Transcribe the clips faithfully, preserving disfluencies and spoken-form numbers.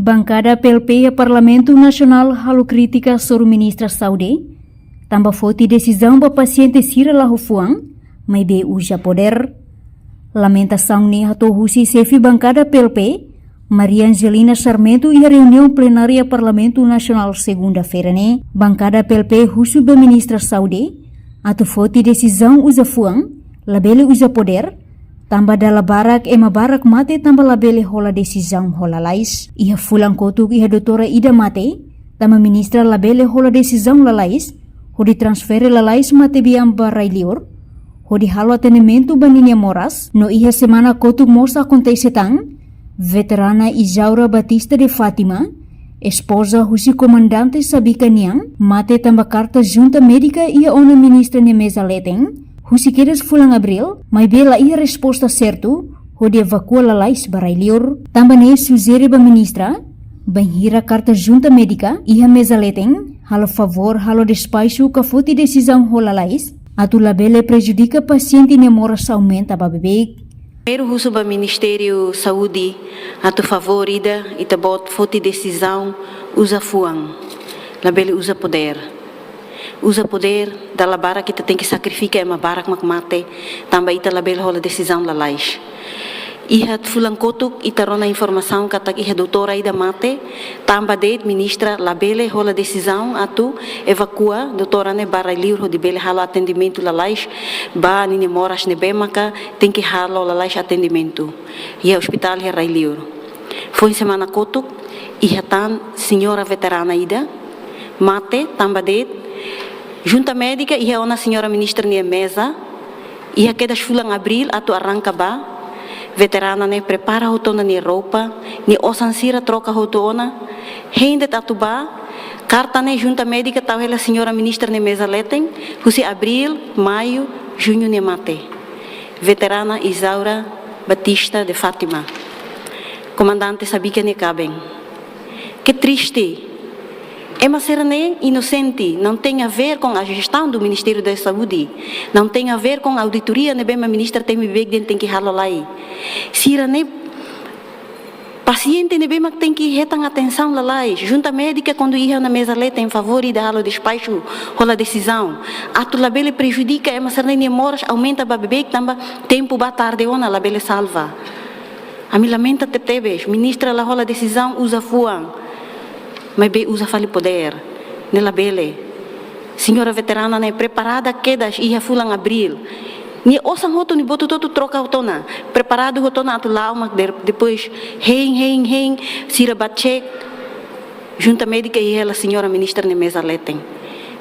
Bankada P L P iha Parlamentu Nasionál halo krítika soru Ministra Saúde, tanba foti desizaun ba pasiente sira la ho fuan, maibé uza podér. Lamentasaun ne'e hato'o husi xefe bankada P L P, Maria Angelina Sarmento, iha reuniaun plenária Parlamentu Nasionál segunda-feira ne'e. Bankada P L P husu ba Ministra Saúde atu foti desizaun uza fuan, labele uza podér, tanba dala barak ema barak mate tanba labele hola desizaun ho lalais. Iha fulan kotuk iha doutora ida mate, tanba ministra labele hola desizaun lalais, hodi transfere lalais matebian ba rai-liur, hodi halo atendimentu ba ninia moras, no iha semana kotuk mós akontese tan, veterana Isaura Batista de Fátima, espoza husi komandante Sabika nian, mate tanba karta junta médika iha ona ministra nia meza leten, husi kedas fulan Abríl, maibé la iha resposta sertu, hodi evakua lalais ba rai-liur. Tanba ne'e sujere ba ministra, bainhira karta junta médika iha meza leten, halo favór halo despaxu ka foti desizaun ho lalais, atu labele prejudika pasiente nia moras aumenta ba beibeik. Primeiru husu ba Ministériu Saúde atu favór ida, ita-boot foti desizaun uza fuan, labele uza podér. Uza podér, dala barak ita tenke sakrifika ema barak mak mate, tanba ita labele hola desizaun lalais. Iha fulan kotuk ita rona informasaun katak iha doutora ida mate, tanba de'it ministra labele hola desizaun atu evakua doutora ne'e ba rai-liur hodi bele halo atendimentu lalais ba ninia moras ne'ebé maka tenke halo lalais atendimentu iha ospitál iha rai-liur. Foin semana kotuk, iha tan señora veterana ida mate tanba de'it junta médika iha ona señora ministra nia meza, iha kedas fulan Abríl atu arranka bá, veterana ne'e prepara hotu ona nia roupa, nia osan sira troka hotu ona, hein de'it atu bá, karta ne'e junta médika tau hela señora ministra nia meza leten, husi Abríl, Maiu, Juñu nia mate. Veterana Isaura Batista de Fátima, komandante Sabika nia kaben. Que triste. Ema sira-ne'e inosente, não tem a ver com a gestão do Ministério da Saúde, não tem a ver com a auditoria ne'ebé mak ministra temi beibeik dehan tenke halo lai. Sira-ne'e pasiente ne'ebé mak tenke hetan atensaun lalais. Junta médika kuandu iha ona meza leten favór ida halo despaxu, hola desizaun, atu labele prejudika ema sira-ne'e nia moras aumenta ba beibeik tanba tempu bá tarde ona labele salva. Ami lamenta tebetebes, ministra la hola desizaun uza fuan, maibé uza fali podér, ne'e labele. Señora veterana ne'e preparada kedas iha fulan Abríl. Nia osan hotu, nia buat hotu-hotu troka hotu ona, preparadu hotu ona atu la'o mak de-, depois hein, hein, hein, sira bá cek, junta médika iha hela señora ministra nia meza leten.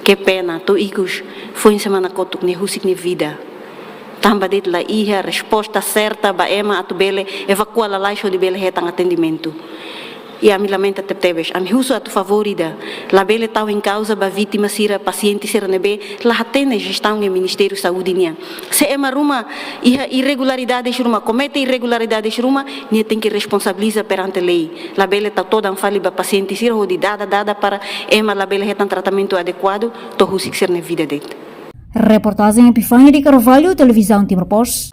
Que pena, to'o ikus, foin semana kotuk nia husik nia vida. Tanba de'it la iha resposta serta ba ema atu bele evakua lalais hodi bele hetan atendimentu. I ami lamenta tebetebes, ami husu atu favór ida, labele tau en kauza ba vítima sira, pasiente sira ne'ebé la hatene jestaun iha Ministériu Saúde nian. Se ema ruma iha irregularidades ruma, komete irregularidades ruma, nia tenke responsabiliza perante lei. Labele tau todan fali ba pasiente sira hodi dada, dada para ema labele hetan tratamentu adekuadu, to'o husik sira-nia vida de'it. Reportajen Epifania de Carvalho, Televizaun Timor Post.